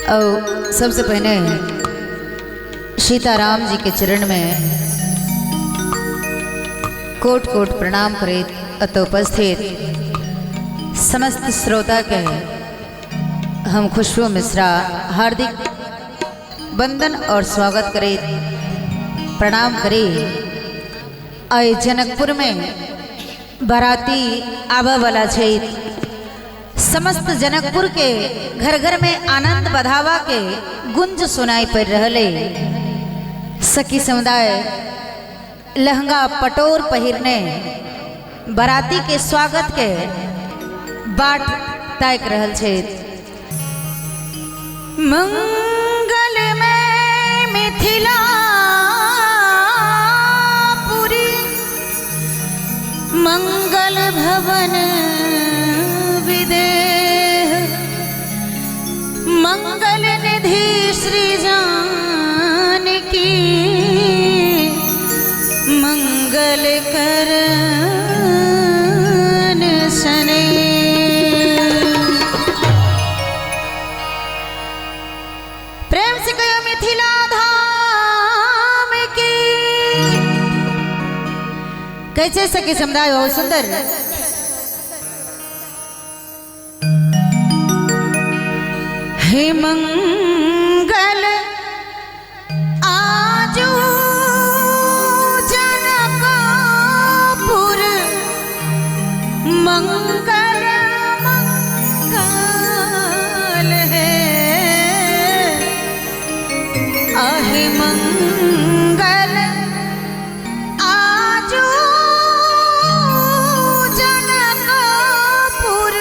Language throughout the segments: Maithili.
और सबसे पहले सीताराम जी के चरण में कोट कोट प्रणाम करेत अत उपस्थित समस्त श्रोता के हम खुशबू मिश्रा हार्दिक वंदन और स्वागत करेत प्रणाम करे। आइ जनकपुर में बाराती आबे वाला छै। समस्त जनकपुर के घर घर में आनंद बढ़ावा के गुंज सुनाई पड़ रहे। सखी समुदाय लहंगा पटोर पहिरने बाराती के स्वागत के बाट ताक रहल छै। मंगल में मिथिला पुरी मंगल भवन विदेह मंगल निधि श्री जानकी मंगल करन सने। प्रेम से कहो मिथिला धाम की। कैसे सखी समुदाय बहुत सुंदर। हे मंगल आजू जनकपुर मंगल मंगल है। आहे मंगल आजू जनकपुर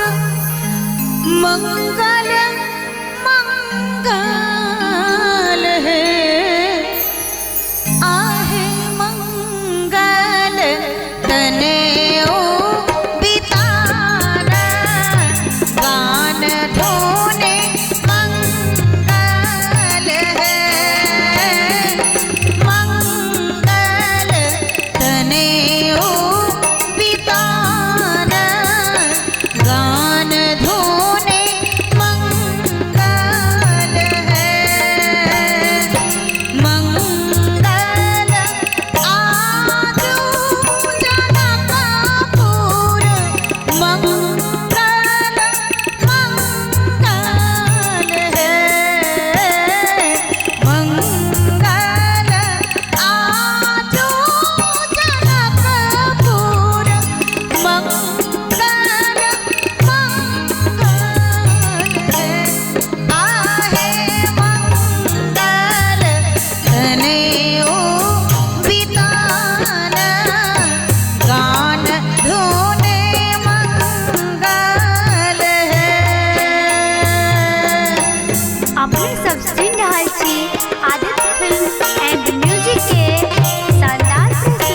मंगल मंगल है। आहे मंगल तने ओ बिताना गान धोने मंगल है। मंगल तने ओ बिताना गान धोने मंगल है। मंगल आजू जनकपुर मंगल मंगल है। मंगल आजू जनकपुर मंगल मंगल है। आहे मंगल तने ओ बिताना गान धुने मंगल है। अपने सब सुनि रहल छी आदित्य फिल्म एंड म्यूजिक के शानदार प्रस्तुति।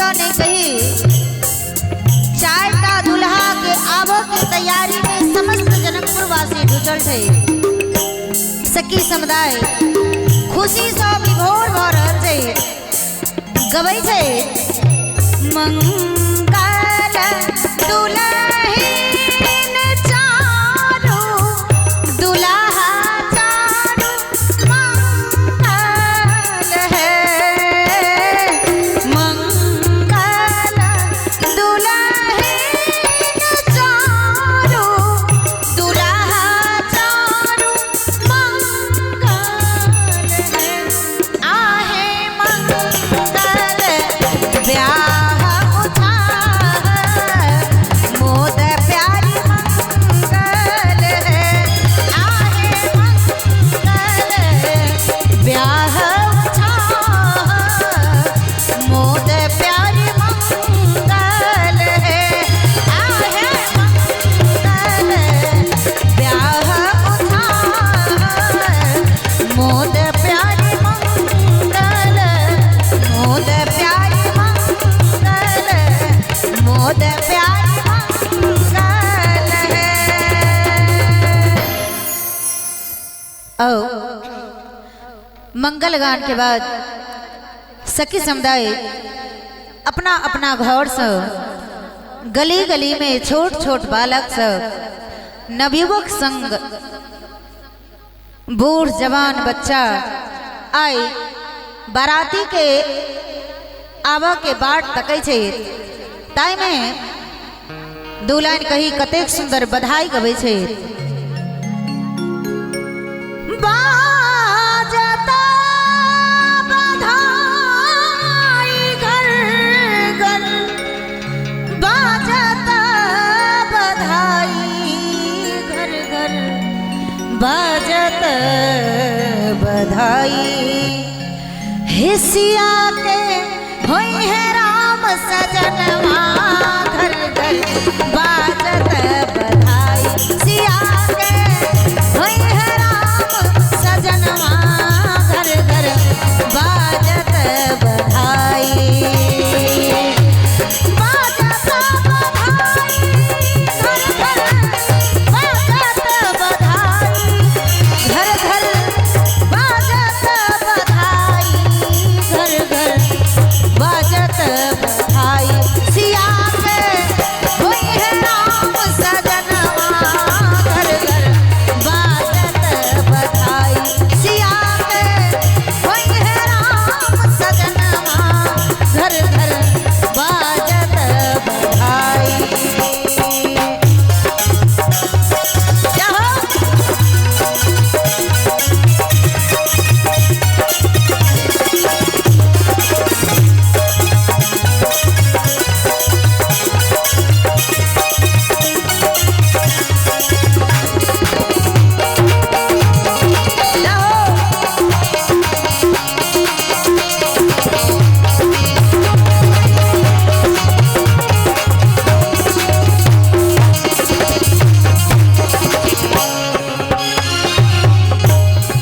तऽ नहि कही, 4टा दुल्हा के आबऽ के तैयारी में समस्त जनकपुर वासी जुटल छै। सखी समुदाय खुशी सँ विभोर भऽ रहल छै, गबै छै मंगल दुलहिन चारू दुल्हा चारू मंगल है, मंगल दुलहिन चारू दुल्हा चारू मंगल है। आहे मंगल ब्याह उठाह मोद प्यारी मंगल है। आहे मंगल ब्याह उठाह मोद प्यारी मंगल है। आहे मंगल ब्याह उठाह मोद प्यारी मंगल, मोद प्यारी मंगल, मोद प्यारी मंगल है। औ मंगल गान के बाद सखी समुदाय अपना अपना घर से गली गली में छोट छोट बालक सब नवयुवक संग बूढ़ जवान बच्चा आई बाराती के आवा के बाट तकै छै। ताहि में दू लाइन कही कतेक सुंदर बधाई गबै छै। बाजता बधाई घर घर, बाजता बधाई घर घर, बाजत बधाई हिसिया के होई है राम सजनवा घर घर, बाजत बधाई सिया के होई है राम सजनवा घर घर, बाजत बधाई। बाजत बधाई घर घर, बाजत बधाई घर घर, बाजत बधाई घर घर, बाजत बधाई सिया के होई है राम सजनवा घर घर, बाजत बधाई सिया के होई है राम सजनवा घर घर, बाजत बधाई। जहाँ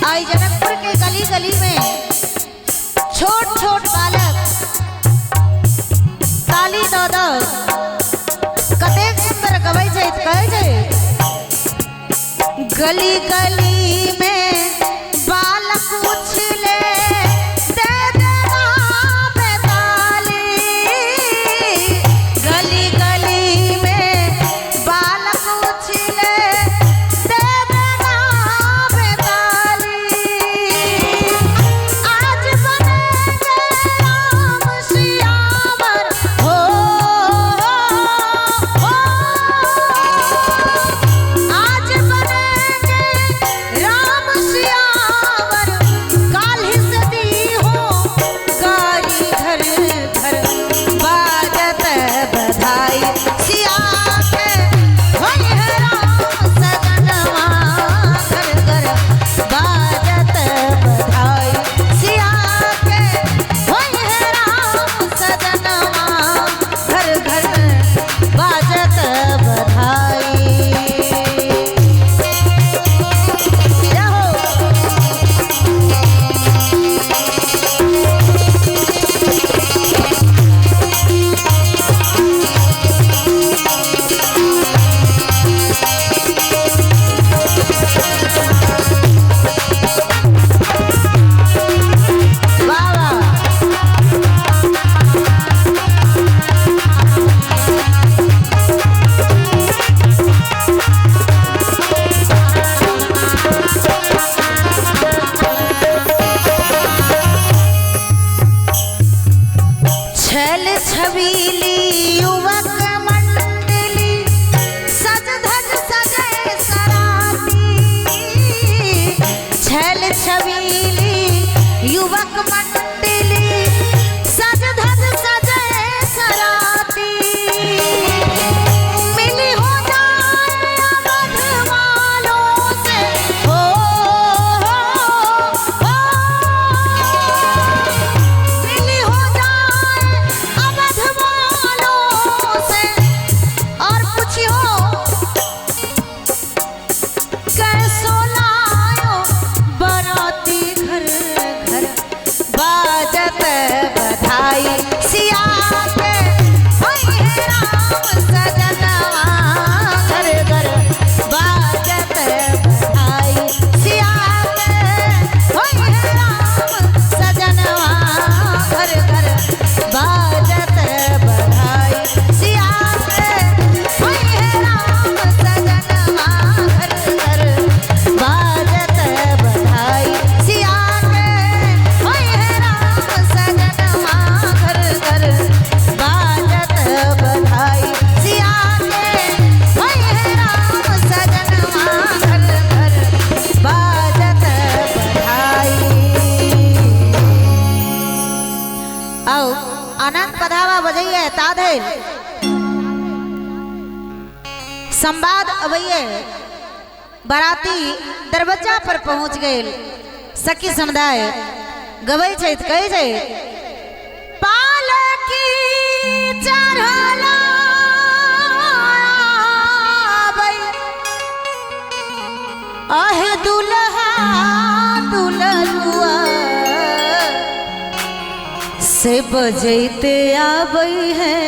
आई जनकपुर के गली गली में छोट छोट बालक ताली दऽ दऽ कतेक सुंदर गबै छै, कहै छै गली गली में बालक उछले दे दे राम ताली, गली गली में बालक उछले दे दे राम ताली। आज बनेंगे राम सियावर हो, हो, आज बनेंगे राम अबैये बाराती दरवाजा पर पहुंच गेल। सखी समुदाय गबै छै, कहै छै पालकी चढ़ला अहे दुल्हा दुल्हनुआ से बजैते आबै है,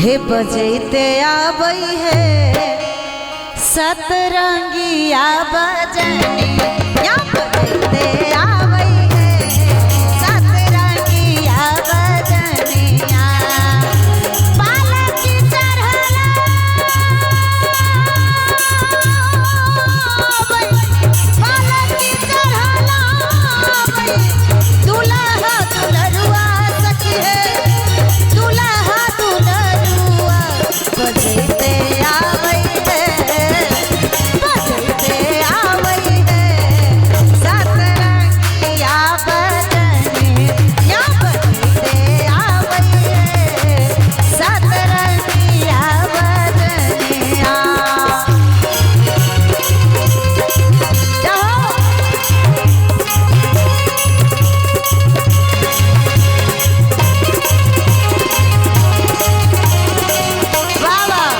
हे बजैते आबै है सतरंगिया बजनिया बजैते आबै है सतरंगिया बजनिया। पालकी चढ़ला पालकी चढ़ला दुल्हा दुल्हनुआ सखी है दुल्हा दुल्हनुआ बजैते आबै है बजैते आबै है सतरंगिया बजनिया बजैते आबै है सतरंगिया बजनिया। जाओ वाह वाह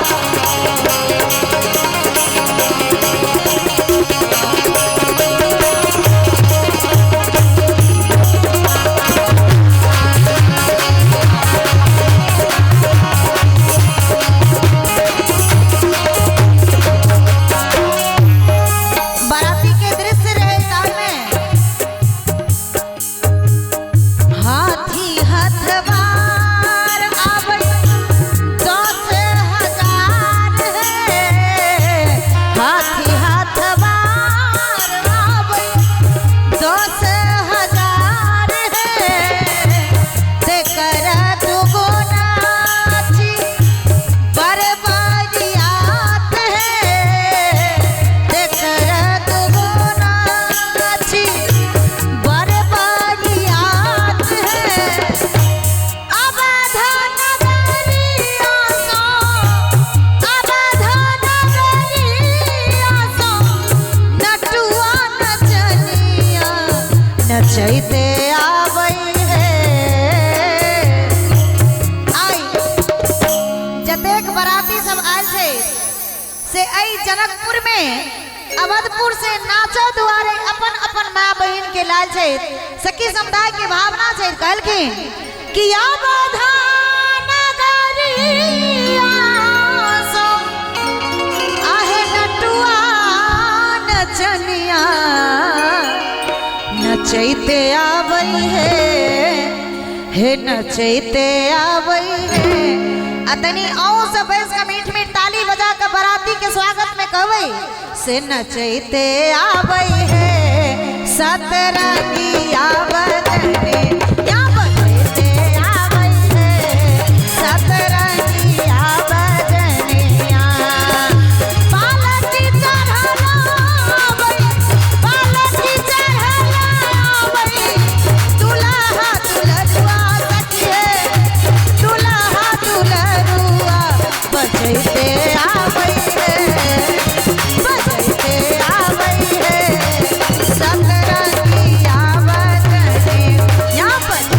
बाराती के दृश्य रहे ताल में हाथी हथवार आबै 10,000 है, हाथी हथवार आबै 10,000 है, तेकर दुगुना छी बरबारियात है, तेकर दुगुना छी बरबारियात है। अवध नगरिया सो अवध नगरिया सो नटुआ नचनिया नचैते आबै है। आई जतेक बराती सब आयल छै से एहि जनकपुर में अवधपुर से नाचो दुआरे अपन अपन माँ बहिन के लाल छै। सखी समुदाय के भावना छै, कहलखिन कि अवध नगरिया सो आहे नटुआ नचनिया नचैते आबै है, हे नचैते आबै है। आ तनी अहूँ सब बैस के मीठ मीठ ताली बजा के बराती के स्वागत में कहबै से नचैते आबै है सतरंगिया बजनिया बजैते आबै है सतरंगिया बजनिया। पालकी चढ़ला आबै पालकी चढ़ला आबै दुल्हा दुल्हनुआ सखी है दुल्हा दुल्हनुआ बजैते आबै है बजैते आबै है सतरंगिया बजनिया बजैते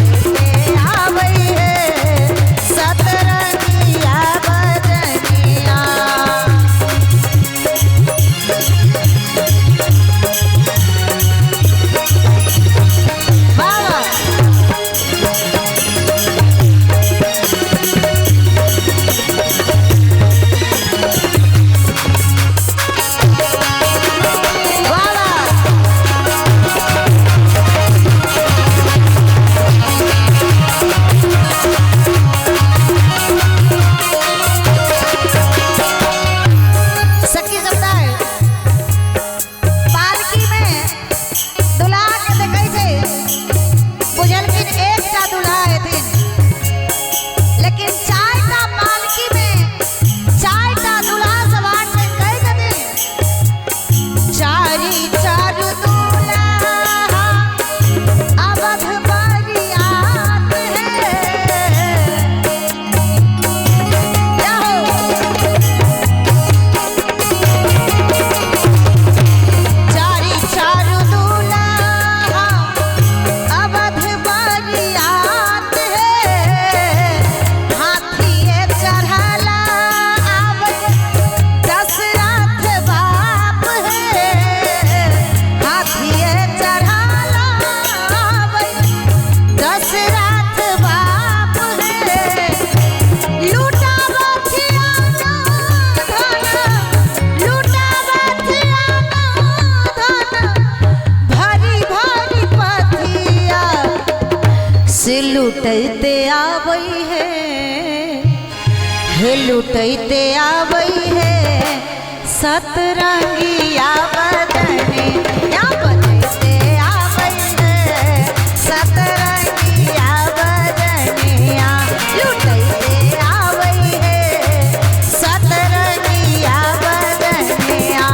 लुटैते आबै है सतरंगिया बजने या बजैते आबै है सतरंगिया बजनिया लुटैते आबै है सतरंगिया बजनिया।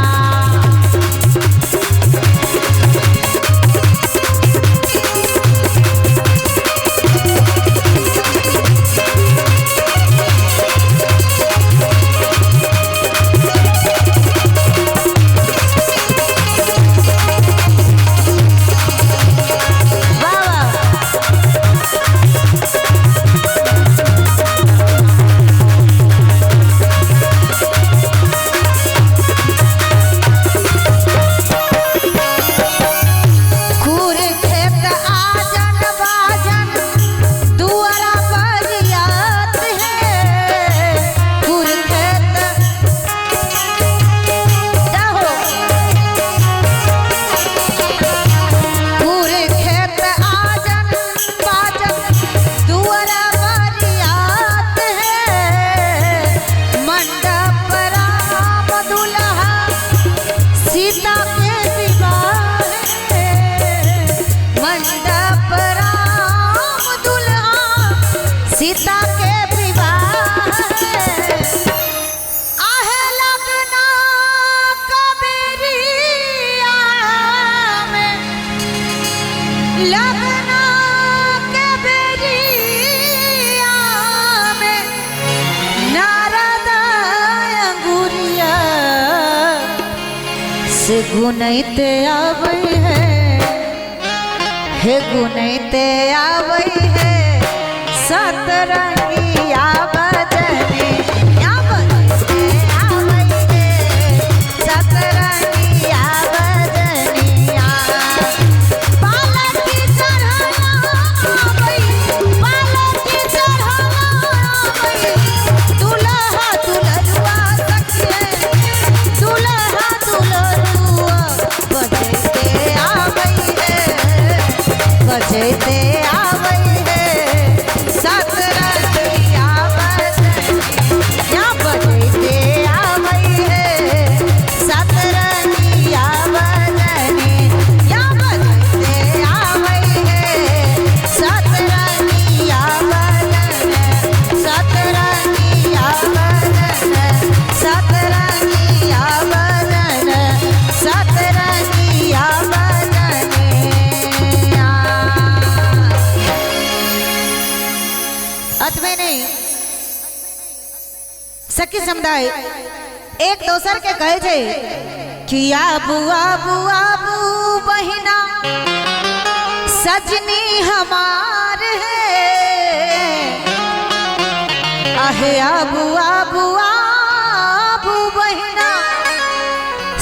वाह वाह। खुर खेत आजन बाजन दुआरा बरियात है खुर खेत जाहो खुर खेत आजन बाजन दुआरा बरियात है मंडप राम दुल्हा सीता के विवाह है मंडप राम दुल्हा सीता के विवाह है। आहे लगना कबेरिया में लगना कबेरिया में नारद अंगुरिया से गुनैते आबै है हे गुनैते आबै है सतरंगिया बजने या बजते आबै है सतरंगिया बजनिया। पालकी चढ़ाबै पालकी चढ़ाबै दुल्हा दुलरुआ सखिए दुल्हा दुलरुआ बजैते आबै है बजैते आबै है सतरंगिया बजनिया बजैते आबै है सतरंगिया बजनिया बजैते आबै है सतरंगिया बजन सतरंगिया बजन सतरंगिया बजन सतरंगिया बजनिया। अतबे नहीं सखी समुदाय एक दोसर के कहे छै कि आबू आबू आबू बहिना सजनी हमार है आहे आबू आबू आबू बहिना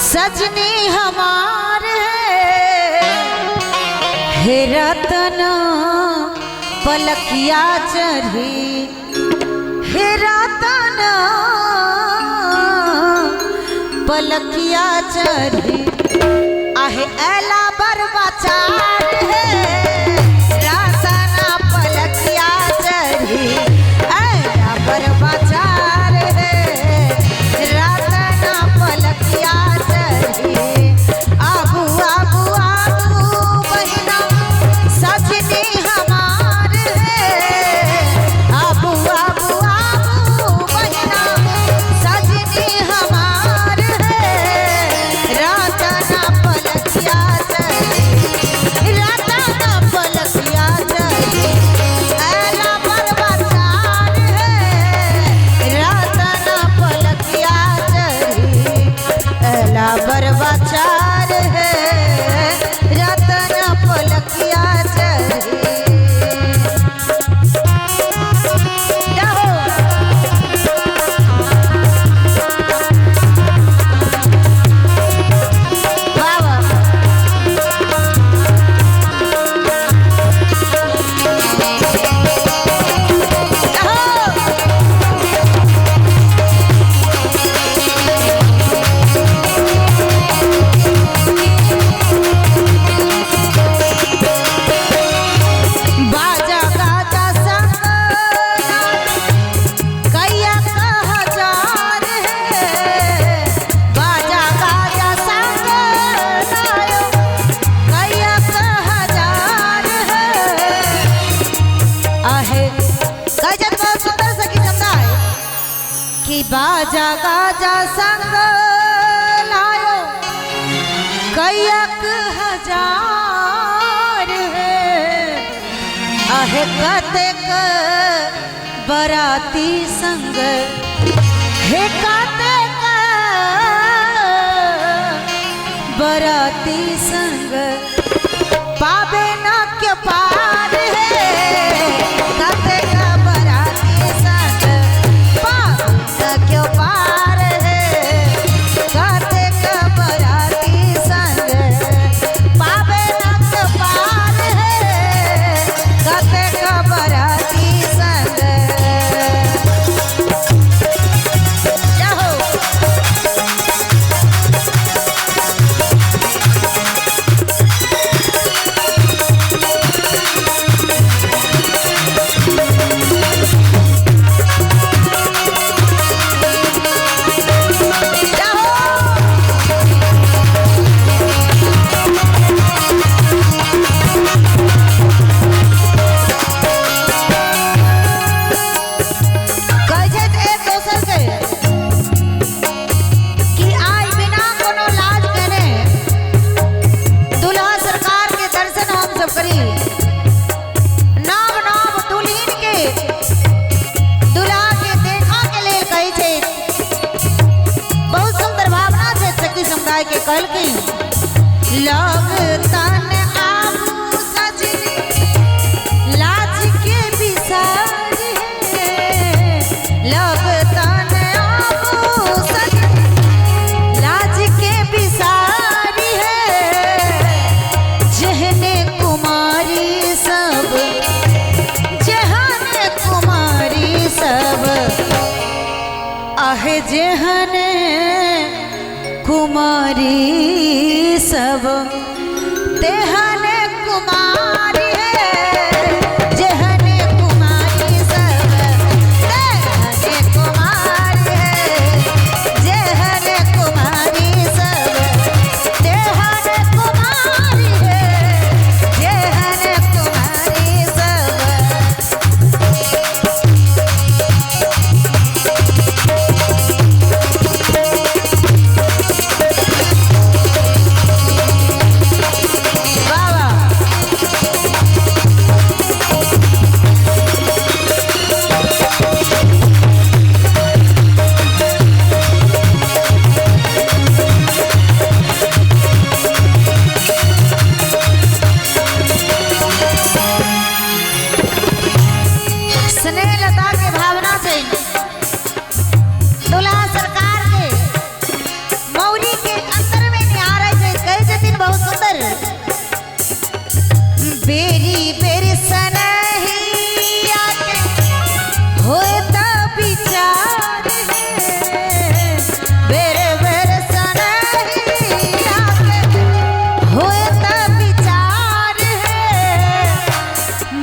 सजनी हमार है हे रतन पलकिया चढ़ी हे रतन पलकिया चढ़ी आहे ऐला बरबचार है रतन पलकिया चढ़ी ऐला बरबचार है रतन पलकिया चढ़ी। आबू आबू आबू बहिना सजनी हमार है आबू आबू आबू बहिना सजनी हमार है रतन पलकिया चढ़ी रतन पलकिया चढ़ी ऐला बरबचार है रतन पलकिया चढ़ी ऐला बरबचार है रतन पलकिया चढ़ी। जाहो। वाह वाह। जाहो। बाजा गाजा संग लायो कयक हजार है। आहे कतेक बराती संग हे कतेक बराती संग पावे ना के पार है। कतेक बराती संग पावे ना के पार है। कतेक बराती संग पावे ना के पार है। कतेक बराती संग जाहो। कहै छै एक दोसर के कि आइ बिना कोनो लाज केने दुल्हा सरकार के दर्शन हम सब करी। नाव नाव दुल्हिन के दुल्हा के देखा के लेल कहै छै। बहुत सुंदर भावना छै सखी समुदाय के। कहलखिन लग तन आबू सजनी लाज के बिसार है। लग तन आबू सजनी लाज के बिसारी है। जेहने कुमारी सब जेहने कुमारी सब आहे जेहने कुमारी सब तेहने कुमारी है। जेहने कुमारी सब तेहने कुमारी है। जेहने कुमारी सब तेहने कुमारी है। जेहने कुमारी सब। वाह वाह। स्नेह लता के भावना से दुल्हा सरकार के मौली के अंतर में निहारै छै। कहै छथिन बहुत सुंदर बेरी बेरी सनहिया के होता विचार है। बेरे बेरे सनहिया के होता विचार है।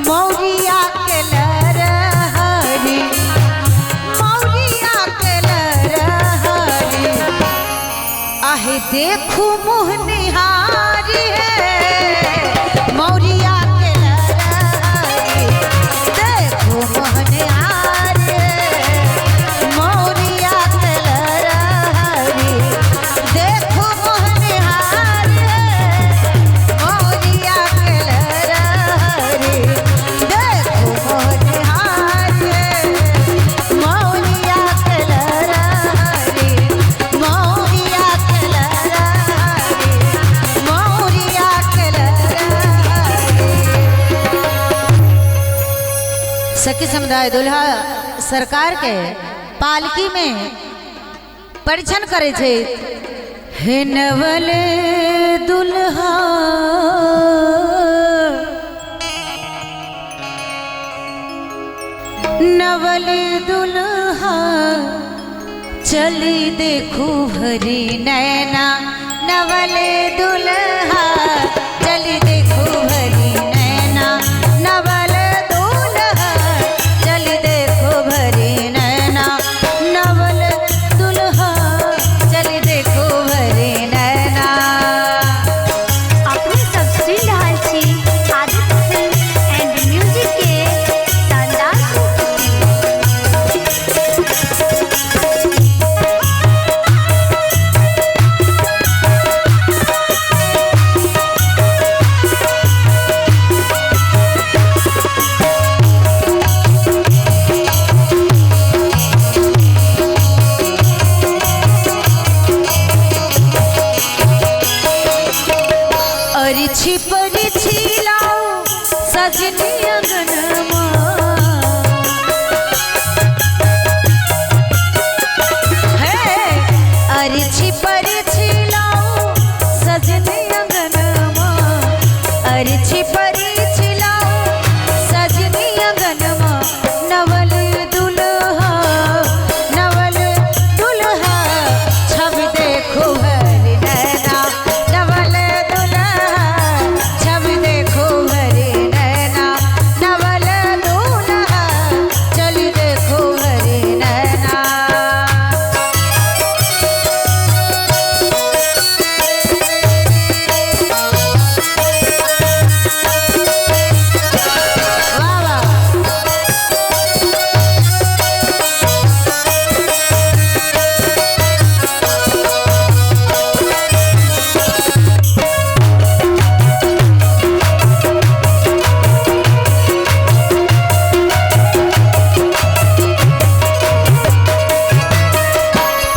मौरिया के लरहरी मौरिया के लरहरी आहे देखू मुँह निहारी है। मौरिया के लरहरी देखू मुँह निहारी है। मौरिया के लरहरी देखू मुँह निहारी है। मौरिया के लरहरी देखू मुँह निहारी है। मौरिया के लरहरी मौरिया के लरहरी मौरिया के लरहरी। सखी समुदाय दुल्हा सरकार के पालकी में परिछन करे छै। हे नवल दुल्हा नवल दुल्हा चली देखू भरी नैना। नवल दुल्हा चली देखू भरी नैना। नवल दुल्हा चली देखू भरी नैना। नवल दुल्हा चली देखू भरी नैना। अपने सब सुनि रहल छी आदित्य फिल्म एंड म्यूजिक के शानदार प्रस्तुति। छिपरी छिलाऊ सजनी अंगनमा। हे अरे छिपरी छिलाऊ सजनी अंगनमा, अरे छिपरी छिलाऊ सजनी अंगनमा। नवल दुल्हा नवल दुल्हा छवि देखो हरि नैना, नवल दुल्हा छवि देखो हरि नैना, नवल दुल्हा चल देखो हरि नैना। वाह वाह।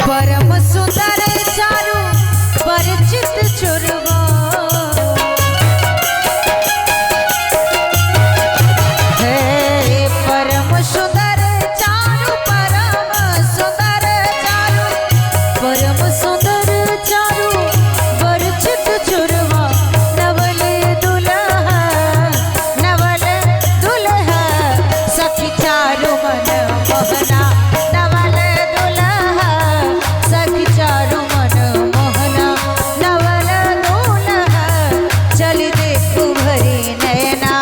परम सुंदर चारु परिचित चुरवा, हे परम सुंदर चारु, परम सुंदर चारु, परम सुंदर चारु परिचित चुरवा। नवल दुल्हा नवल दुल्हा सखी चारु मन मोहना, नवल दुल्हा सखी चारु मन मोहना, नवल दुल्हा चल देखो भरी नैना।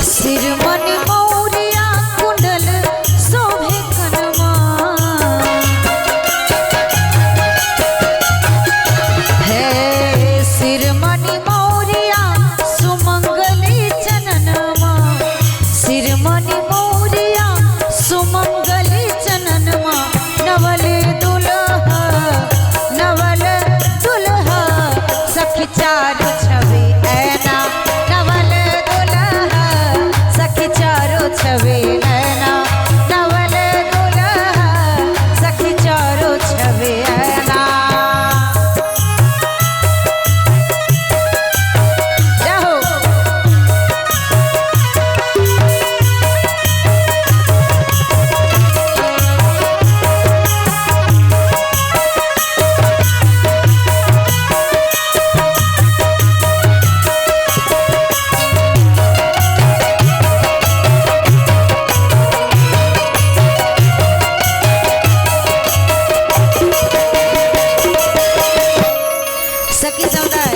सिरमन मौरिया कुंडल शोभे कनमा, हे सिरमन मौरिया सुमंगली चननमा, सिरमन मौरिया सुमंगली चननमा। नवल दुल्हा नवल दुल्हा सखी चारु छवि ऐना, नवल दुल्हा सखी चारु छवि नैना, नवल दुल्हा सखी चारु छवि ऐना। जाहो। सखी समुदाय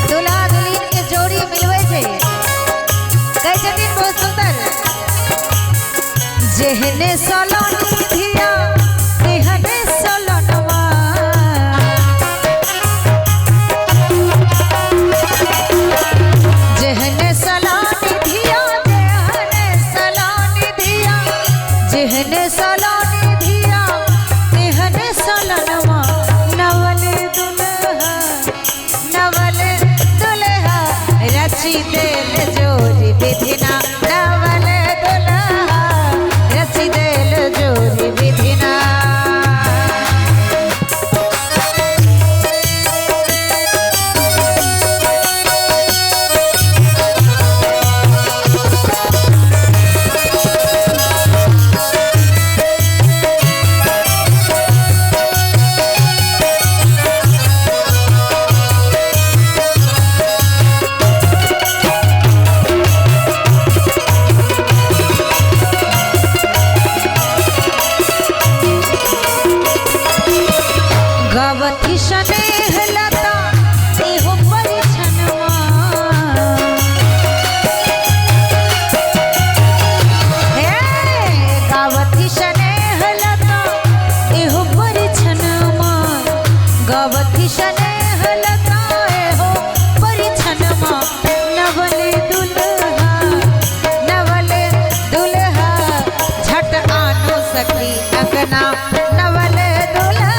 दुल्हा दुल्हन के जोड़ी मिलबै छै, कहै छथिन बहुत सुंदर। जेहने सलोनी धिया तेहने सलोनवा, जेहने सलोनी धिया तेहने सलोनी धिया, जेहने सलोनी धिया तेहने सलोनवा। नवल दुल्हा नवल दुल्हा रची देल जोरी विधिना, नवल दुल्हा रची देल जोरी विधिना। सखी अंगना नवल दुल्हा,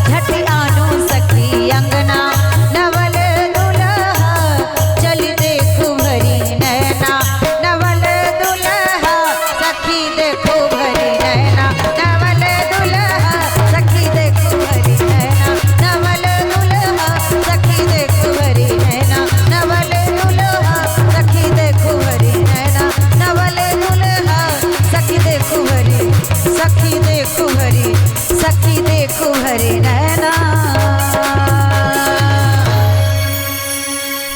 झट आनो सखी अंगना नवल दुल्हा, चल देखो भरी नैना नवल दुल्हा, सखी देखो भरी नैना नवल दुल्हा, सखी देखो भरी नैना नवल दुल्हा, सखी देखो भरी नैना नवल दुल्हा, सखी देखो भरी नैना नवल दुल्हा, सखी देखो भरी, सखी देखो भरी, सखी देखो भरी नैना।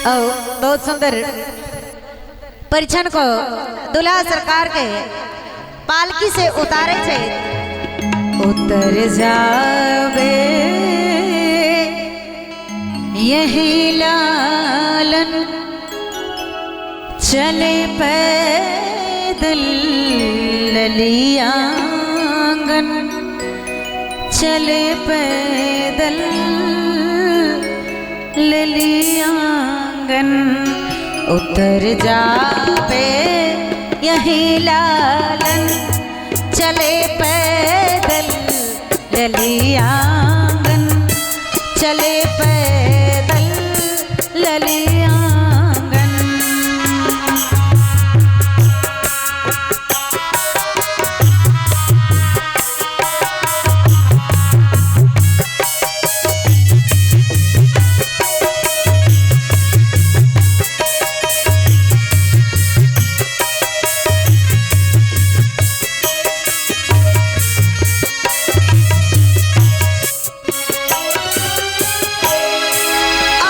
औ बहुत सुंदर परिछन को दुल्हा सरकार के पालकी से उतारे छे। उतर जावे यही लालन, चले पैदल ललियांगन, चले पैदल ललियांगन, उतर जावे यही लालन, चले पैदल ललियांगन, चले पैदल ललियांगन।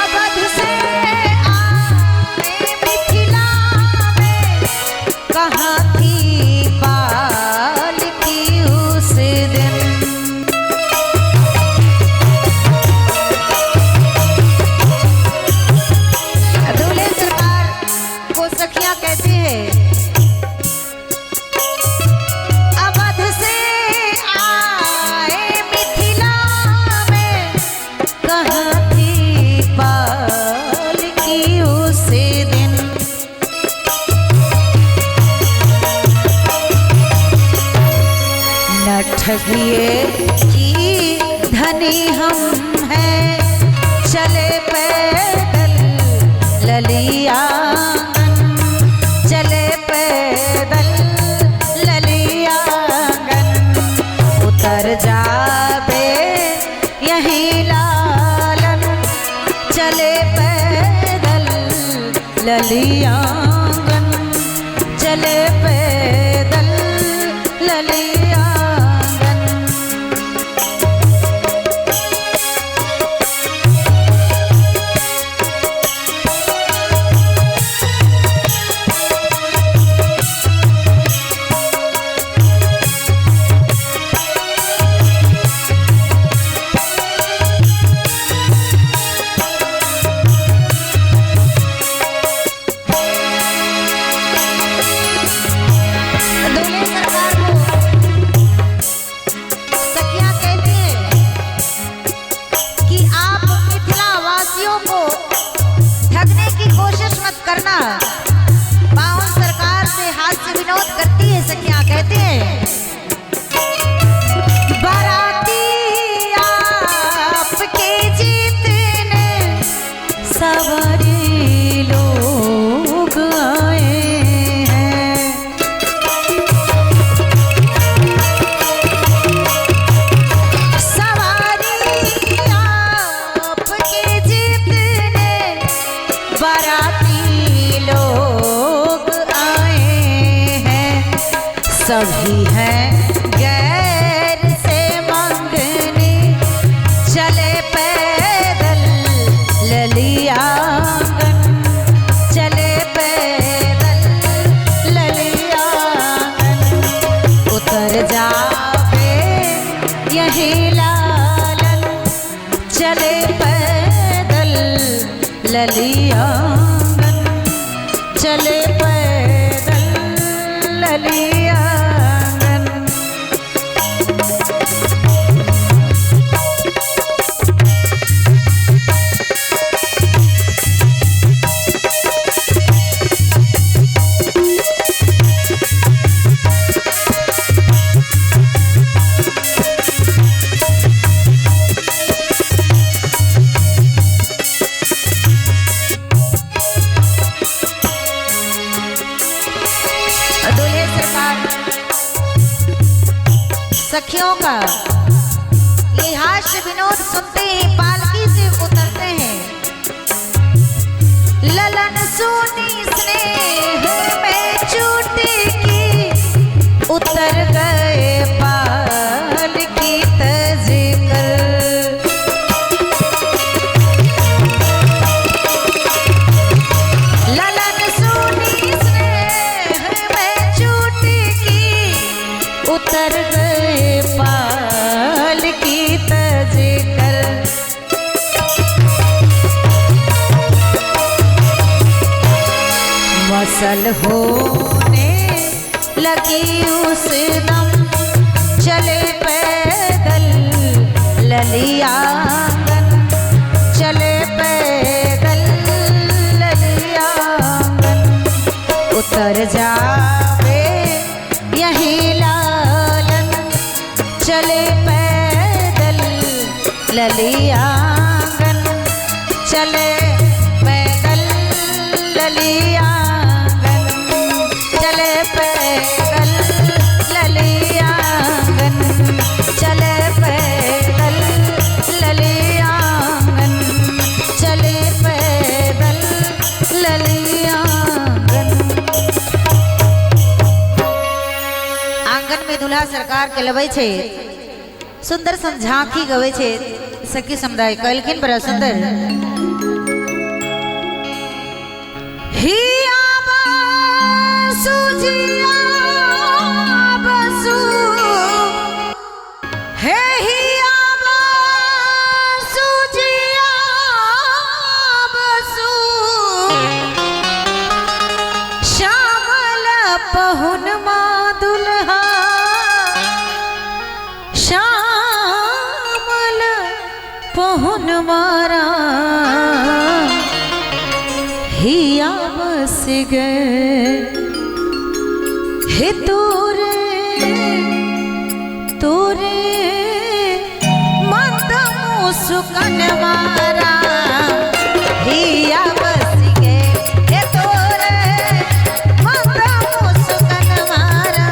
अवध से आए मिथिला में, कहाँ थी पालकी उस दिन। दूल्हे सरकार को सखियां कहती है, अवध से आए मिथिला में, कहाँ थी पालकी उस दिन। न ठगिए की धनी हम हैं, चले पैदल ललियांगन, चले पैदल ललियांगन, उतर जावे यही लालन, चले पैदल ललियांगन, चले पैदल ललियांगन। दूल्हे सरकार को सखियां कहती हैं कि आप मिथिला वासियों को ठगने की कोशिश मत करना। बावन सरकार से हास्य विनोद करती है सखियां, कहती हैं बाराती आपके जितने सवारी लोग आए हैं, सवारी आपके जितने बाराती लोग आए हैं, सभी हैं गैर से मंगनी, चले पैदल ललियांगन, चले पैदल ललियांगन, उतर जावे यही लालन, चले पैदल ललियांगन, चले पैदल ललियांगन। सखियों का ये हास्य विनोद सुनते ही पालकी से उतरते हैं। ललन सोनी स्नेह में चोटी की उतर गए पालकी तज कर। ललन सोनी स्नेह में चोटी की उतर गए पालकी तज कर। वसल होने लगी उस दम चले पैदल ललियांगन, चले पैदल ललियांगन। उतर जावे यही लालन, चले पैदल ललियांगन, चले पैदल ललियांगन, चले पैदल ललियांगन, चले पैदल ललियांगन, चले पैदल ललियांगन। आंगन में दुल्हा सरकार के लबै छै, सुंदर सन झांकी गबै छै सखी समुदाय कहलखिन बड़ा सुंदर। ही आबा सुजिया बसु, हे ही आबा सुजिया बसु, श्यामल पहुन मा दुल्हा, श्यामल पहुन मारा हिया बस गए। हे तोरे तोरे मंद मुस्कान मारा हिया बस गए। हे तोरे मंद मुस्कान मारा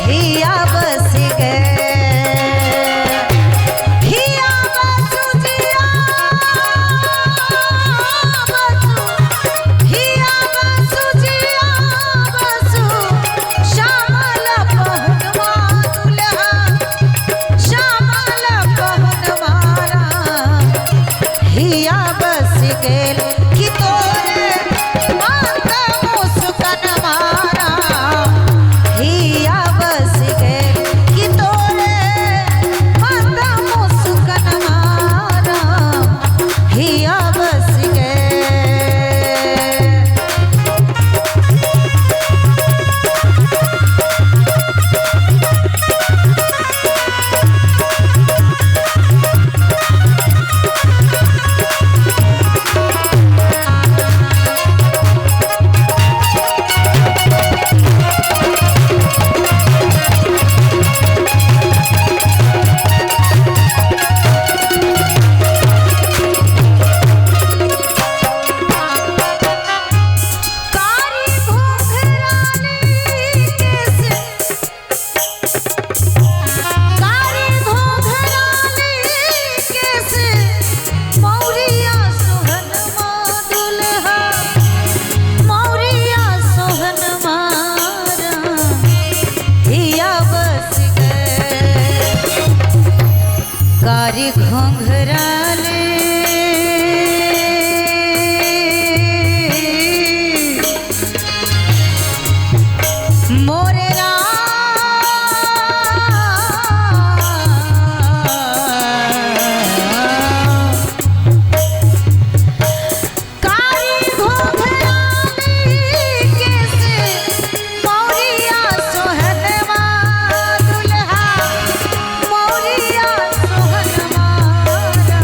हिया बस गए। हिया बसु जिया बसु, हिया बसु जिया बसु, श्यामल पहुन मा दुल्हा, श्यामल पहुन मारा हिया बस गेल। कि तोरे मंद मुस्कान मारा हिया बस गेल। कि तोरे मंद मुस्कान मारा हिया बस गेल। कारी घोघराली केस, कारी घोघराली केस, मौरिया सोहन मा दुल्हा, मौरिया सोहन मारा हिया बस गए। कारी घोघराले मोरे राम, कारी घोघराली केस, मौरिया सोहन मा दुल्हा, मौरिया सोहन मारा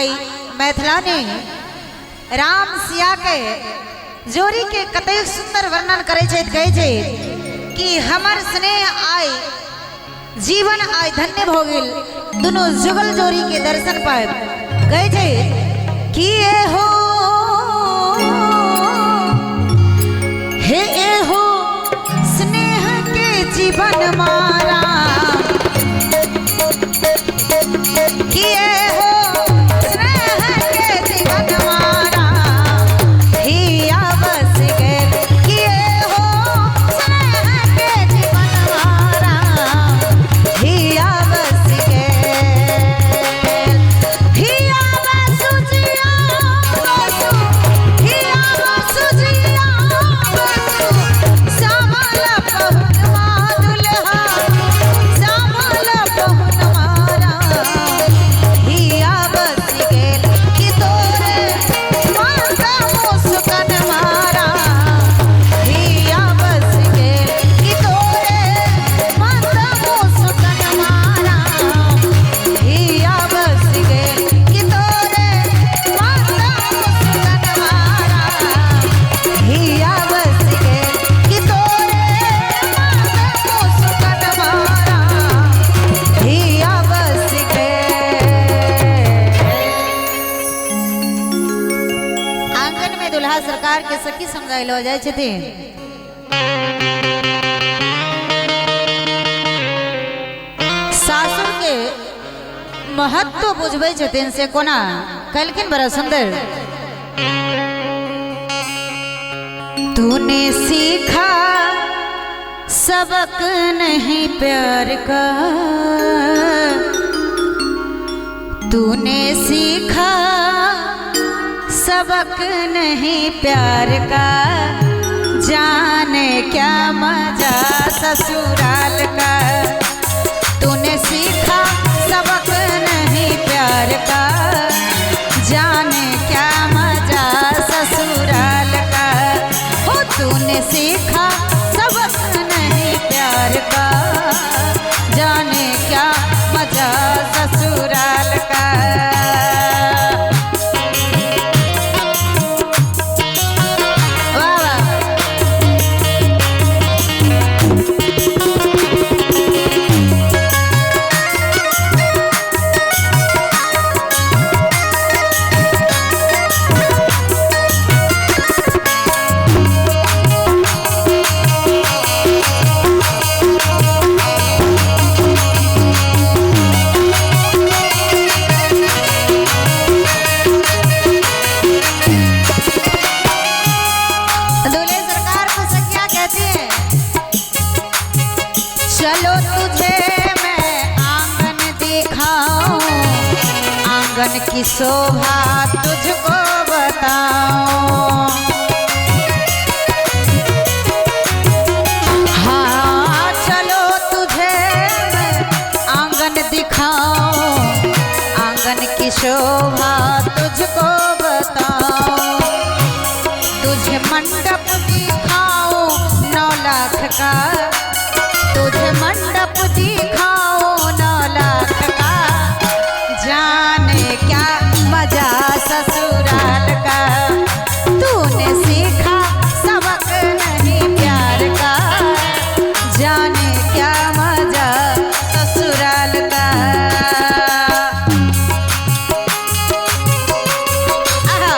आई मैथिलानी राम सिया के जोड़ी के कतेक सुंदर वर्णन करै छै, कहै छै कि हमर स्नेह आई जीवन आई धन्य भऽ गेल दुनू जुगल जोड़ी के दर्शन पाबि। कहै छै कि ए हो हे ए हो स्नेह के जीवन मारा, कि ए हो स्नेह के जीवन मारा हिया बस गेल, कि ए हो स्नेह के जीवन मारा हिया बस गेल, हिया बसु जिया बसु, हिया बसु जिया बसु, श्यामल पहुनवा दुल्हा, श्यामल पहुनवा हिया बस गेल, कि तोरे माता मुस्कन मारा हिया बस गेल, कि तोरे माता मुस्कन मारा हिया बस गेल, कि तोरे माता मुस्कन मारा हिया बस गेल, कि तोरे माता मुस्कन मारा हिया बस गेल। आंगन में दुल्हा सरकार के सखी समझाइल हो जाए छथिन। सासुर के महत्व बुझबै छथिन से कोना कहलखिन बड़ा सुंदर। तूने सीखा सबक नहीं प्यार का, तूने सीखा सबक नहीं प्यार का, जाने क्या मजा ससुराल का, तूने सीखा सबक नहीं प्यार का, जाने क्या मजा ससुराल का, हो तूने सीखा सबक नहीं प्यार का, जाने क्या मजा ससुराल का। वाह वाह। दूल्हे सरकार को सखियां कहती हैं, चलो तुझे मैं आंगन दिखाऊं, आंगन की शोभा तुझको बताऊं। हाँ चलो तुझे मैं आंगन दिखाऊं, आंगन की शोभा तुझको बताऊं, तुझे मंडप दिखाओ 9 लाख का, तुझे मंडप दिखाओ 9 लाख का, जाने क्या मजा ससुराल का, तूने सीखा सबक नहीं प्यार का, जाने क्या मजा ससुराल का। आहा।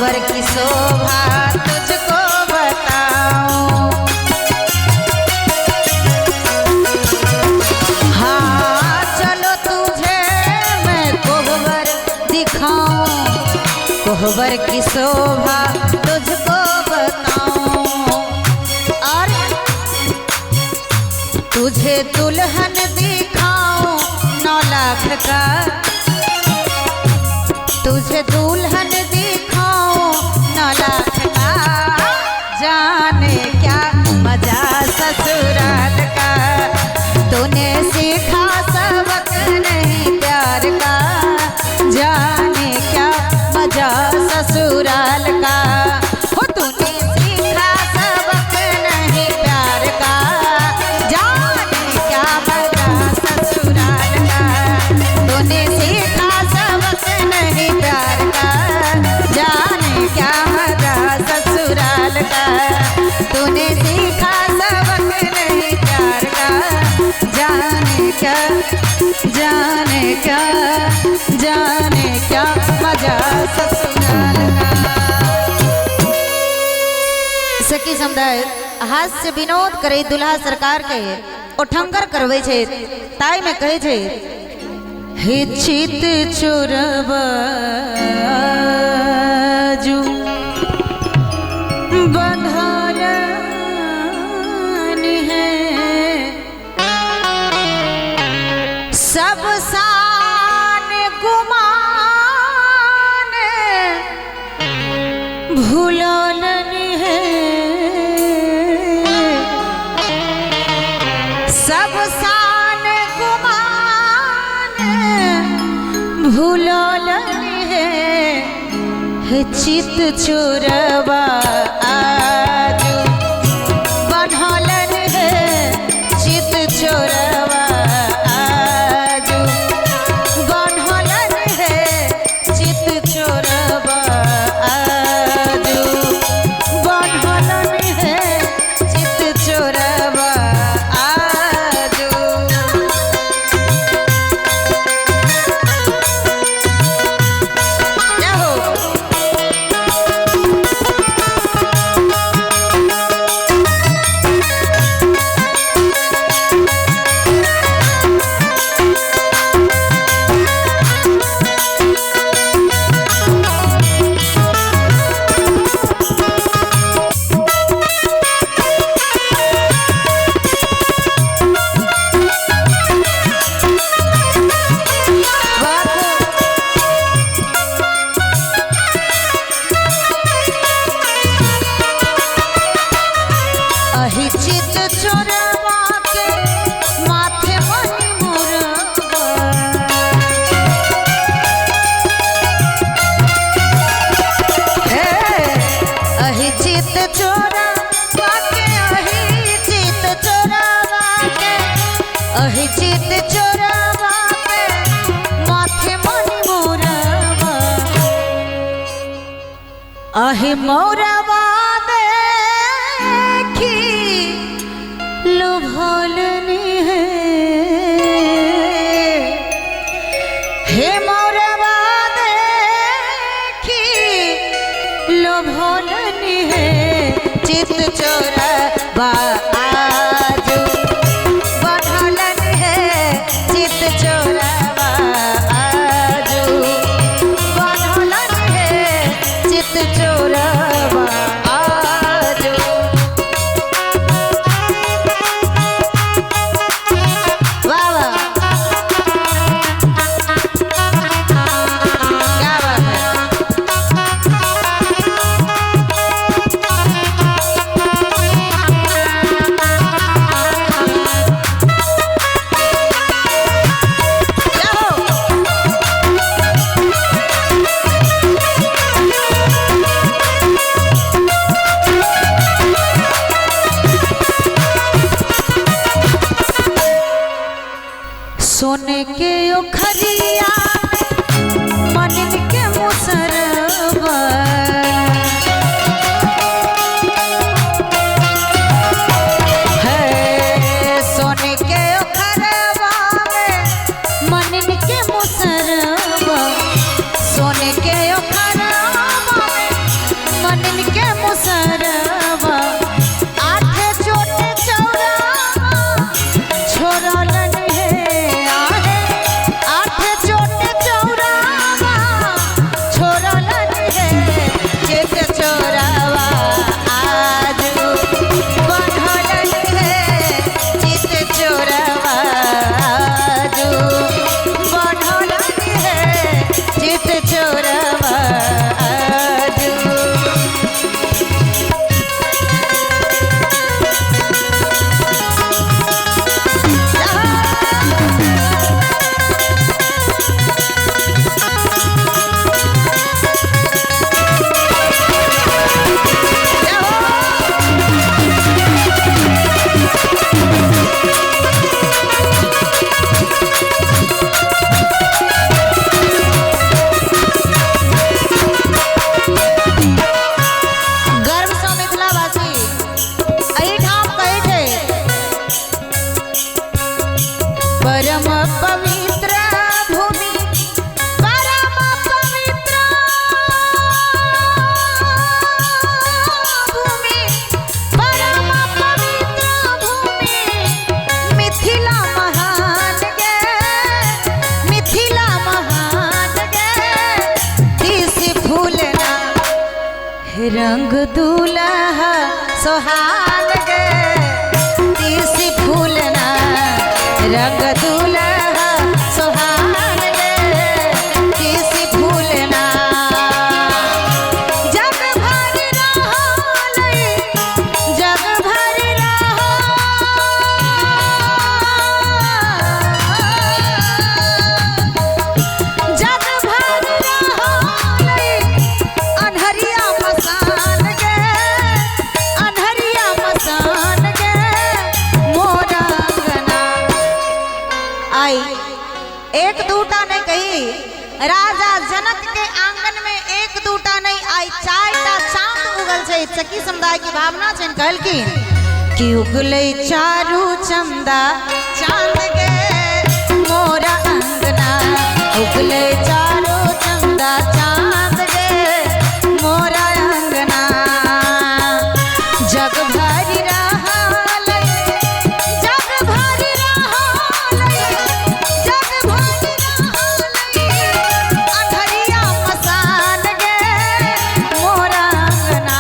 कोहबर की शोभा तुझको बताऊं। हाँ चलो तुझे मैं कोहबर दिखाऊं, कोहबर की शोभा तुझको बताऊं। और तुझे दुल्हन दिखाऊं 9 लाख का, तुझे दुल्हन दिखाऊं 9 लाख का। जाने क्या मजा ससुराल का, तूने सीखा सबक नहीं प्यार का। जाने क्या मजा ससुराल का, हो तूने सीखा सबक नहीं प्यार का। जाने क्या मजा ससुराल का, तूने सीखा सबक नहीं प्यार का। जाने क्या मजा ससुराल का, तूने सीखा सबक नहीं प्यार का। जाने क्या, जाने क्या, जाने क्या मजा ससुराल का। सखी समुदाय हास्य विनोद करे दुल्हा सरकार के ओठंगर करवे छे, ताई में कहे छे हे चित चोरबा जू बंधन है, सब सान गुमान भूलन है, सब सान गुमान भूलन है। हे चित चोरबा आजू बनहलन है, चित चोरबा आजू बनहलन है, चित चोरबा आजू बनहलन है, चित चोरबा आजू। क्या हो अहि चित चोरबा के माथे मणि मोरबा, हे अहि चित चोरबा के, अहि चित चोरबा के, अहि चित चोरबा के माथे मणि मोरबा। अहि मोरबा देखी लुभालनी है, हे मोरबा देखी लुभालनी है, चित चोरबा आजू बनहलन है, चित चोरबा आजू बनहलन है, चित चोरबा आजू। वाह वाह, क्या बात है। रंग दूल्हा सोहान गे तीसी फूलना, रंग दूल्हा सोहान गे तीसी फूलना। जग भर रहलै, जग भर रहल, जग भर रहलै अन्हरिया मसान गे, अन्हरिया मसान गे मोर अंगना। आई एक दूटा नहीं कही, राजा जनक के आंगन में एक दूटा नहीं आई चारिटा चांद उगल छै। सखी समुदाय की भावना छनि, कहलखिन कि उगलै चारू चंदा चांद गे मोर अंगना, उगलै चारू चंदा चांद गे मोर अंगना। जग भरि रहलै, जग भरि रहलै, जग भरि रहलै अन्हरिया मसान गे मोर अंगना,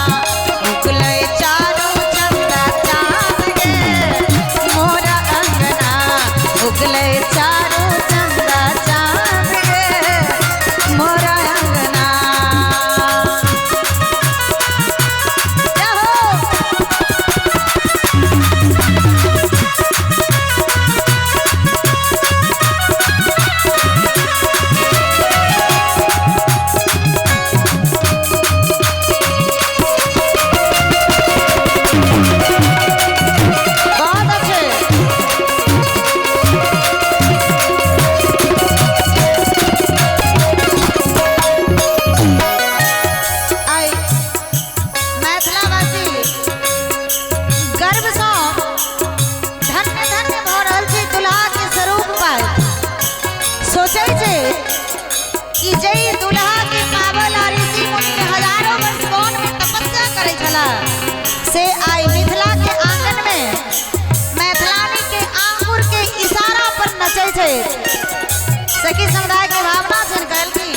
उगलै चारू चंदा चांद गे मोर अंगना, उगलै चारू चंदा चांद गे मोर अंगना। जाहो। बहुत अच्छे। आई मैथिलावासी गर्वसँ धन्य धन्य भऽ रहल छै दुल्हा के स्वरूप पर। सोचै छै कि जै दुल्हा के पावल आ ऋषि मुनि हजारों वर्ष वन में तपस्या करै छला, से आई मिथिला के आंगन में मैथिलानी के आंगुर के इशारा पर नचै छै। सखी समुदाय के भावना छनि, कहलखिन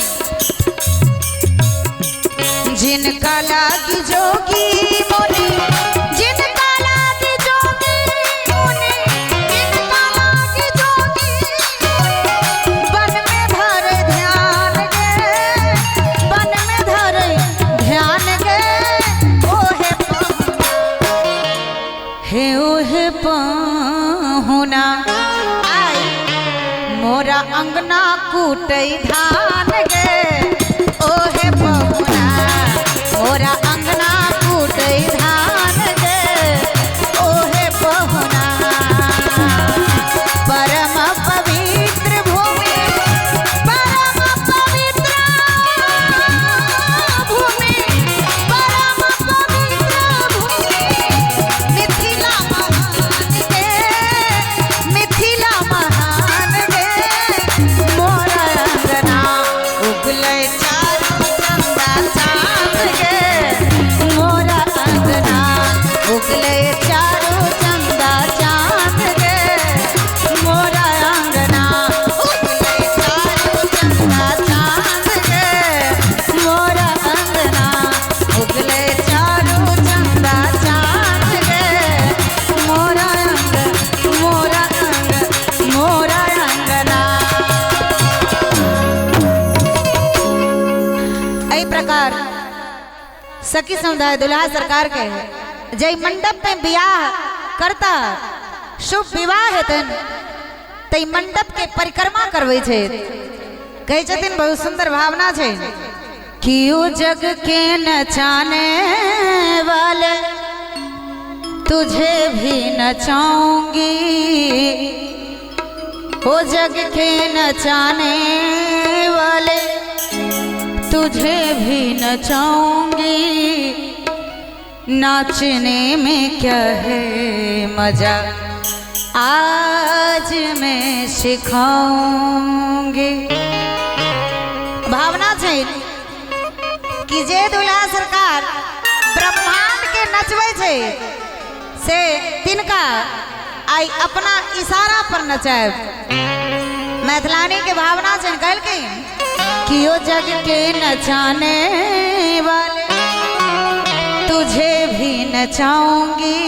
जिनका लागी जोगी मुनि, जिनका लागी जोगी मुनि, जिनका लागी जोगी वन में धर ध्यान गे, वन में धर ध्यान गे ओहे पहुना, हे ओहे पहुना। आई मोरा अंगना कूटै धान गे ओहे पहुना, मोरा अंगना कूटै धान गे ओहे पहुना। परम पवित्र भूमि, परम पवित्र भूमि, परम पवित्र भूमि मिथिला महान गे, मिथिला महान गे मोर अंगना, उगलै चारू चंदा चांद गे मोर अंगना, उगलै चारू चंदा चांद गे मोर अंगना, उगलै चारू चंदा चांद गे मोर अंगना, उगलै चारू चंदा चांद गे मोर अंग, मोर अंग, मोर अंगना। एहि प्रकार सखी समुदाय दुल्हा सरकार के जै मंडप में बियाह करता, शुभ विवाह हेतनि तै मंडप के परिक्रमा करबै छै। कहै छथिन बहुत सुंदर भावना छै कि ओ जग के नचाने वाले तुझे भी नचाऊंगी, ओ जग के नचाने वाले तुझे भी नचाऊंगी, नाचने में क्या है मजा आज मैं सिखाऊंगी। भावना छै कि जे दुल्हा सरकार ब्रह्मांड के नचबै छै से तिनका आई अपना इशारा पर नचायब। मैथिलानी के भावना छै, कहलखिन कि ओ जग के नचाने वाले तुझे भी नचाऊंगी,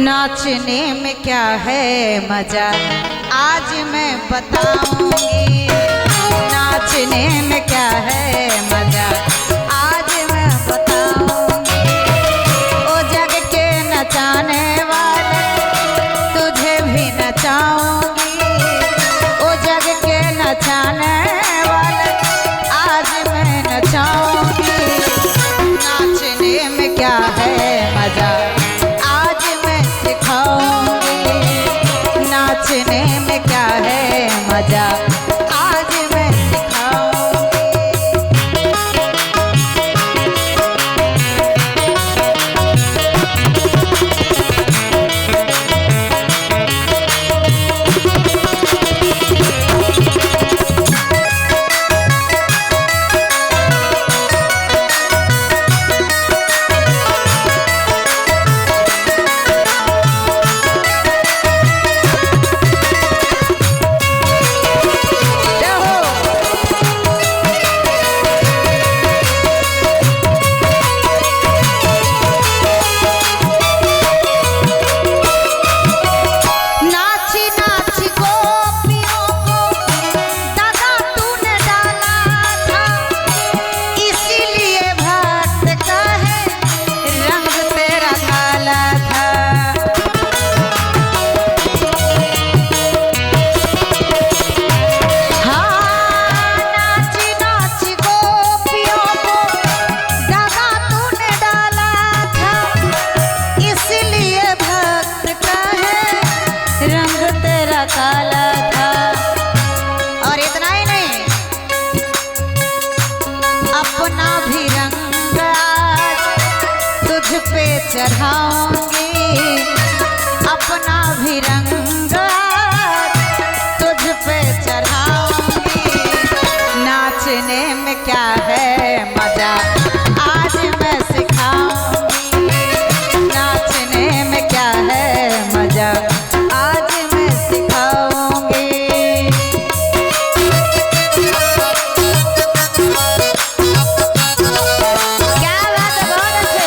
नाचने में क्या है मजा आज मैं बताऊंगी। नाचने में क्या है मजा आज मैं बताऊंगी। ओ जग के नचाने वाले तुझे भी नचाऊंगी, ओ जग के नचाने वाले आज मैं नचाऊंगी। नाचने में क्या है मजा आज मैं सिखाऊंगी, नाचने में क्या है मजा आज मैं सिखाऊंगी। जय हो। नाची नाची गोपियों को दादा तूने डाला था, इसीलिए भक्त का है रंग तेरा काला था। हाँ, नाची नाची गोपियों को दादा तूने डाला था, इसलिए भक्त का है रंग तेरा काला था। और इतना ही नहीं, अपना भी रंग आज तुझ पे चढ़ाऊंगी, अपना भी रंग आज तुझ पे चढ़ाऊंगी। नाचने में क्या है मजा आज मैं सिखाऊंगी, नाचने में क्या है मजा आज मैं सिखाऊंगी। क्या बात है, बहुत अच्छे।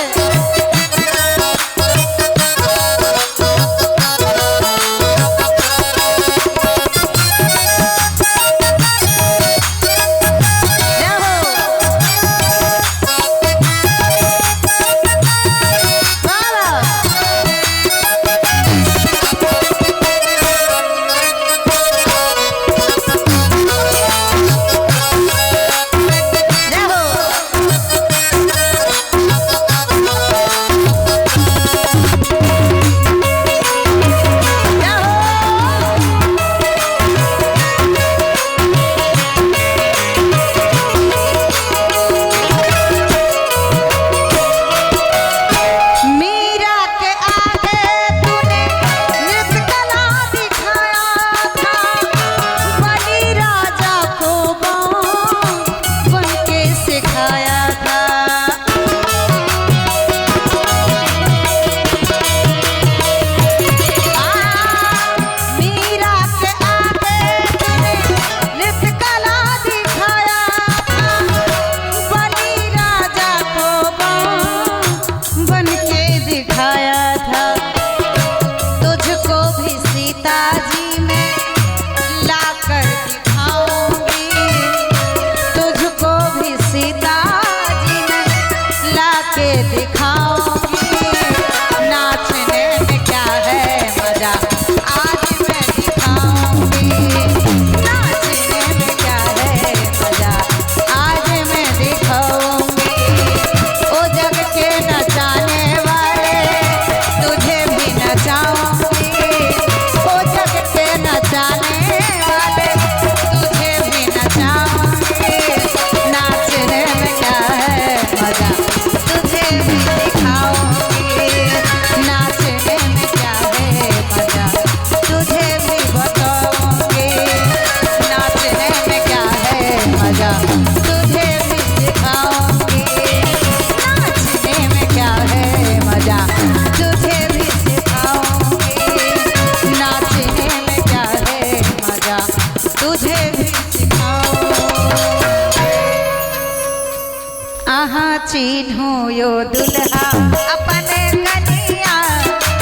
चिन्हू यो दुल्हा अपन कनिया,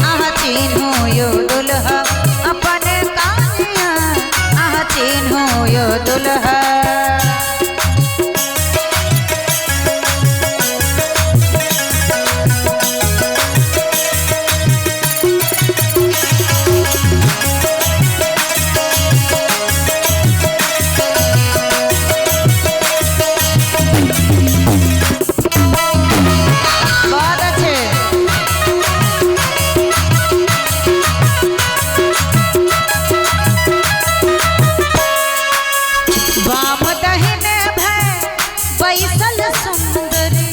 आहा चिन्हू यो दुल्हा अपन कनिया, आहा चिन्हू यो दुल्हा। बहुत अच्छे। वाम दहिने भय बैसल सुंदरी,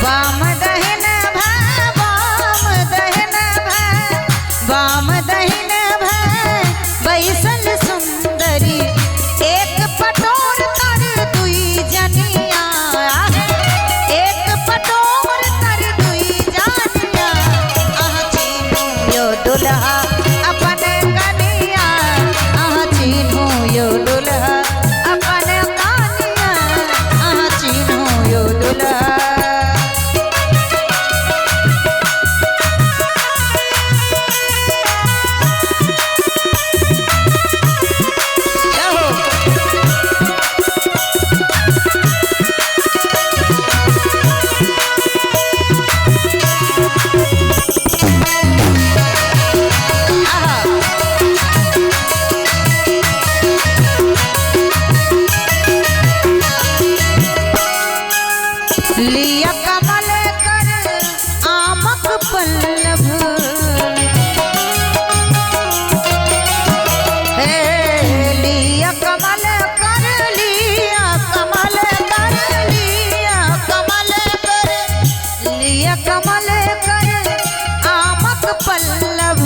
वाम दहिने भय, वाम दहिने भय, वाम दहिने भय बैसल सुंदरी, एक पटोर तर दुई जनिया, एक पटोर तर दुई जनिया, आहा चिन्हू यो दुल्हा अपन कनिया, आहा चिन्हू यो दुल्हा अपन कनिया, आहा चिन्हू यो दुल्हा। रहो। आहा। लिया कमल कर आमक पल्लव, हे लिया कमल कर, लिया कमल कर, लिया कमल कर, लिया कमल कर आमक पल्लव,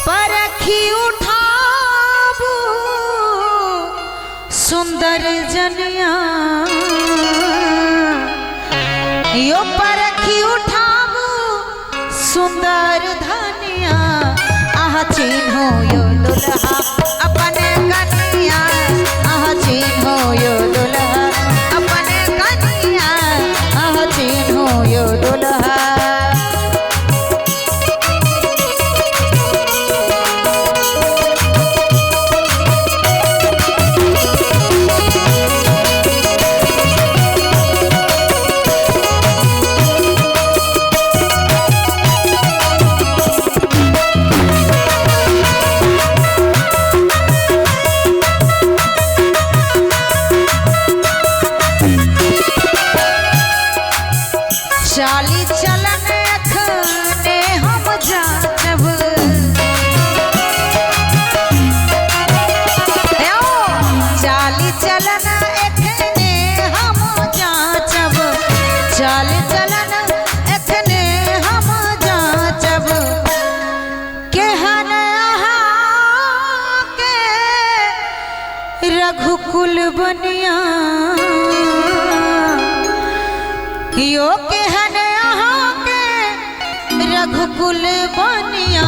परखी उठाबू सुंदर जनिया, यो परखी उठाबू सुंदर धनिया, आहा चिन्हो यो दुल्हा अपन कनिया, आहा चिन्हो यो दुल्हा अपन कनिया, आहा चिन्हो यो दुल्हा। चाली चलन अखने हम जाचब, चाली चलन एखने हम जाचब, चाली चलन एखने हम जाचब, केहन अहाँ के रघुकुल बनिया, यो केहन अहाँ के रघुकुल बनिया,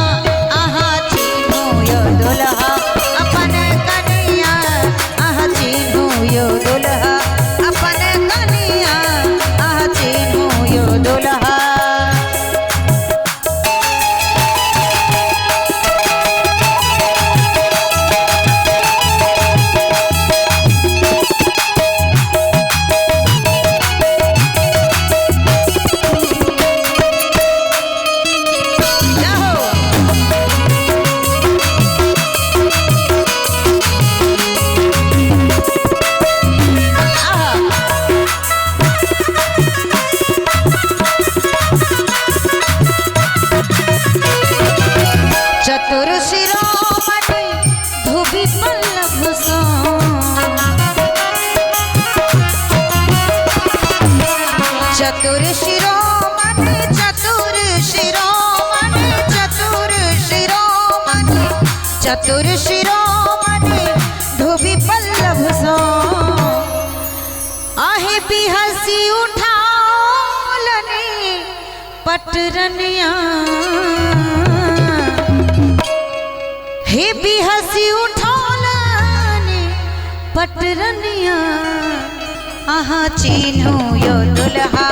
आहा चिन्हू यो दुल्हा अपन कनिया, आहा चिन्हू यो दुल्हा अपन कनिया, आहा चिन्हू यो दुल्हा। जाहो। आहा। चतुर शिरोमणि धोबी पल्लभ सो, चतुर शिरोमणि, चतुर शिरोमणि, चतुर शिरोमणि, चतुर शिरोमणि धोबी पल्लभ सो, आहे बिहसी उठाओलनी पटरनिया, हे बिहसी पटरनिया अहाँ चिन्हू यो दुल्हा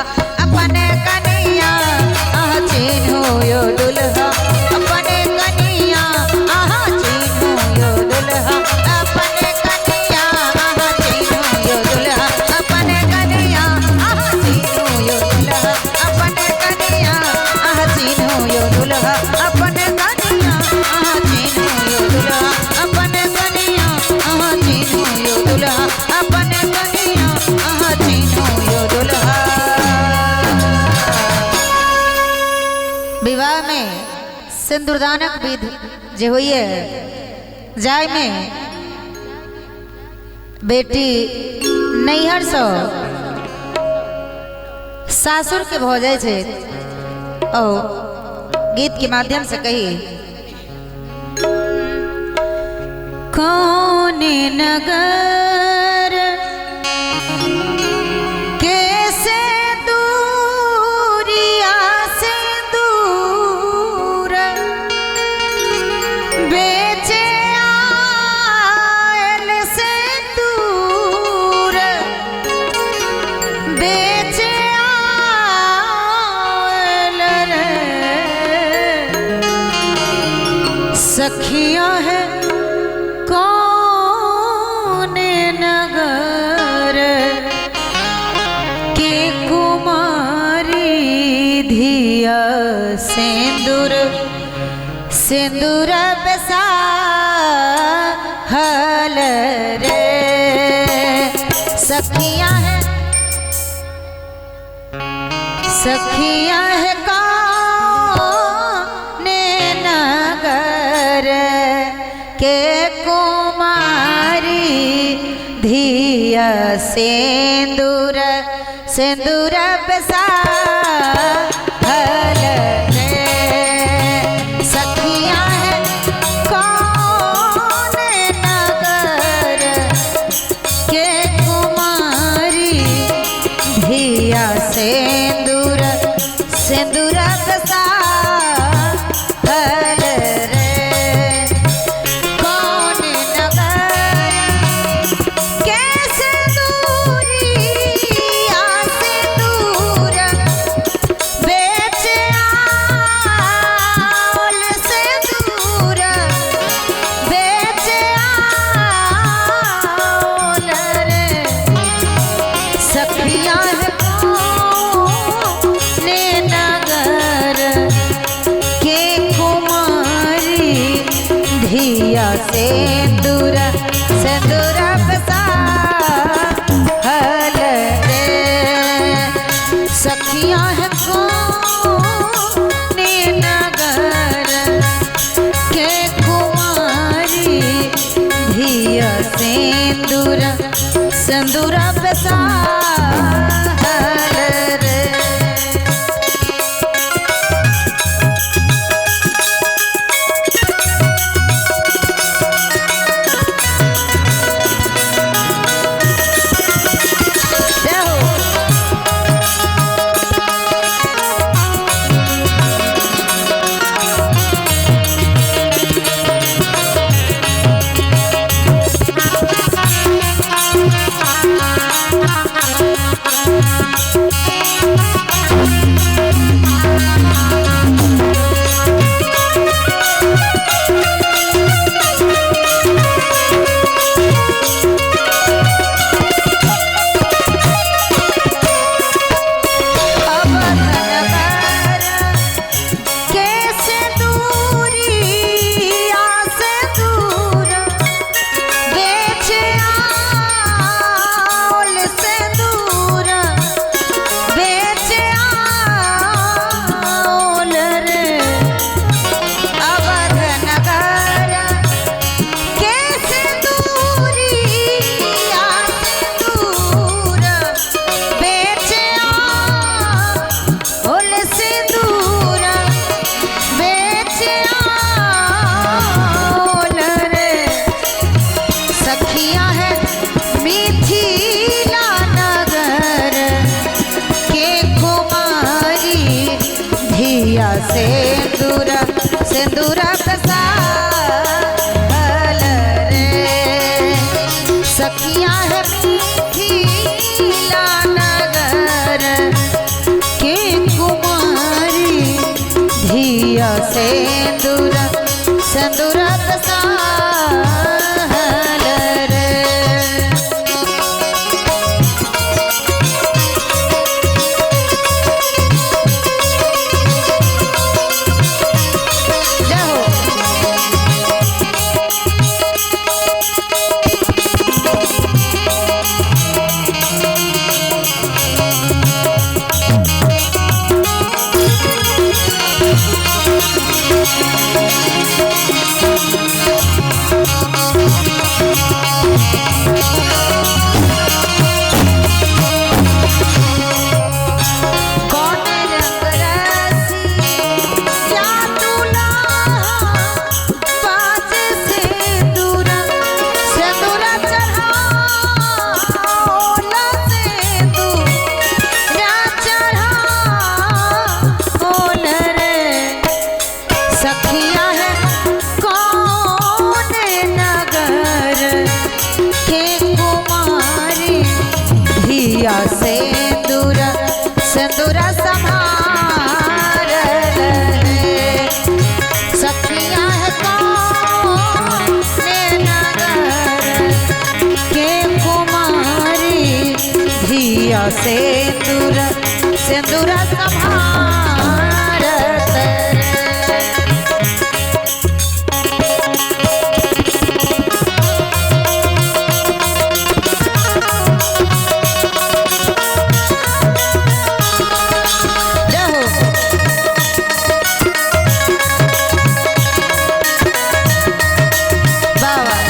अपने कनिया अहाँ चिन्हू यो दुल्हा अपने कनिया अहाँ चिन्हू यो दुल्हा अपने कनिया अहाँ चिन्हू यो दुल्हा अपने कनिया अहाँ चिन्हू यो दुल्हा अपने कनिया अहाँ चिन्हू यो दुल्हा अपने कनिया अहाँ चिन्हू यो दुल्हा अपने कनिया अहाँ चिन्हू यो दुल्हा अपने कनिया अहाँ चिन्हू यो दुल्हा। विवाह में सिंदूरदानक विध जे होइए जाय में बेटी नैहर से सासुर के भऽ जाइ छै ओ गीत के माध्यम से कही कौन नगर कैसे दूरिया से दूर बेचे आयल से दूर बेचे आयल रे सखिया है कौन नगर के कुमारी धिया सिंदूर सिंदूर बसा हल रे सखिया है सखिया है कौन नगर के कुमारी धिया सिंदूर सिंदूर बसा हल रे सखिया है कौन नगर के कुमारी धिया सिंदूर सिंदूर बसा हल रे कौन नगर कैसे दूरिया से दूर बेच आल से दूर बेच आल रे सखिया है कौन नगर के कुमारी धिया सिंदूर सिंदूर बसा हल रे सखिया है कौन नगर के कुमारी धिया सिंदूर सिंदूर बसा हल रे। जय हो। सिंदूर सिंदूर साहल रे। जय हो। कौन रंग रसी या तुला बाजे सिंदूर सिंदूर चढ़ाओला सिंदूर चढ़ाओल रे। सखिया है कौन नगर के कुमारी धिया सिंदूर सिंदूर संभार रे। सखिया है कौन नगर के कुमारी धिया सिंदूर सिंदूर संभार रे। जय हो। वाह वाह।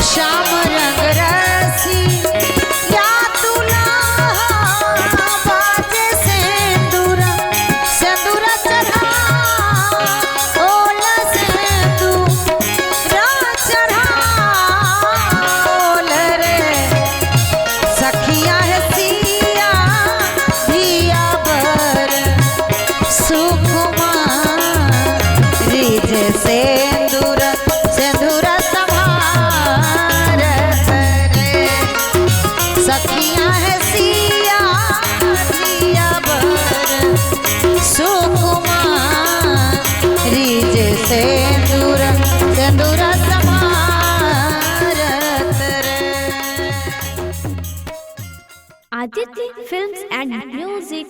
श्याम रंग रसी या तुला बाजे सिंदूर सिंदूर चढ़ा ओला सिंदूर चढ़ाओल रे। सखिया है सिया धिया बर सुकुमार रिज सिंदूर सिंदूर संभार रे। सखिया है सिया धिया बर सुकुमार रिज सिंदूर सिंदूर संभार रे। Aditya films and music.